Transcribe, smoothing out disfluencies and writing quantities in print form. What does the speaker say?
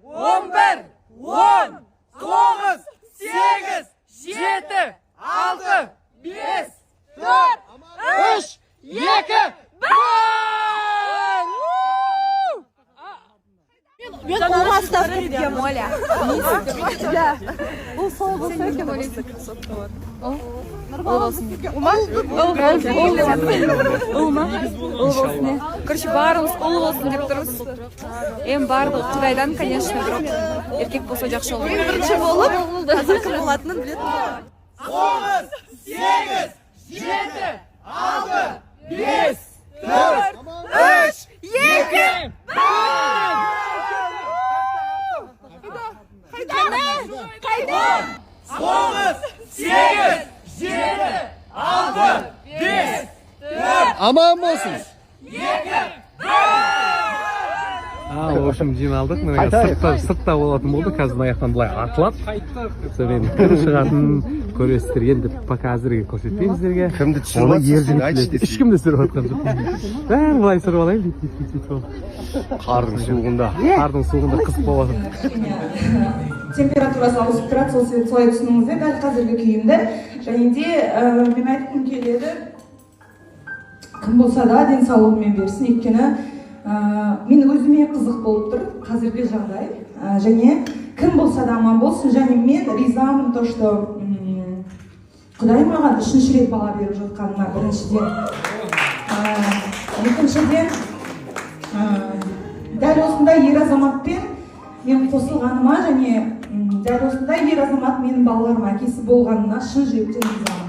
11, 10, 9, 8, 7, 6, 5, 4, 3, 2, 1! Мен ұлға ставка еткенмін, Оля. Иә. Бұл сол болса екен ойлайсың. Ұл болсын. Ұл ұл ма? Ұл болсын. Короче, баарыбыз ұл болсын деп тұрмыз. Эми баардыгы Кудайдан, конечно, бирок эркек болсо жакшы болот. Ең бірінші болып, қазір кім болатынын білетін. 9, 8, 7, 6, 5, 4, 3, 2, 1! Қайда? 9, 8, 7, 6, 5, 4, Аман болсын. 2, 1! В общем, жиналдық. Міне, сыртта болатын болды. Қазір мына жақтан былай атылады. Сонымен кім шығатынын көресіздер. Енді пока әзірге көрсетпеймін сіздерге. Кімді түсіріп Оны жатсың? ер жігіт Айтшы біледі. десең. Ешкімді түсіріп жатқан жоқпын. Бәрін былай түсіріп алайын, бүйтіп, бүйтіп, бүйтіп болып. Қардың суығында. Қардың суығында қызық болып жатыр. Температурасы ауысып тұрады, сол себепті солай түсініңіздер дәл қазіргі күйімді. Және де мен айтқым келеді, кім болса да денсаулығымен берсін, өйткені мен өзіме қызық болып тұр қазіргі жағдай. Және кім болса да аман болсын. Және мен ризамын то, что Құдай маған үшінші рет бала беріп жатқанына, біріншіден. Екіншіден, дәл осындай ер азаматпен мен қосылғаныма және дәл осындай ер азамат менің балаларым әкесі болғанына шын жүректен ризамын.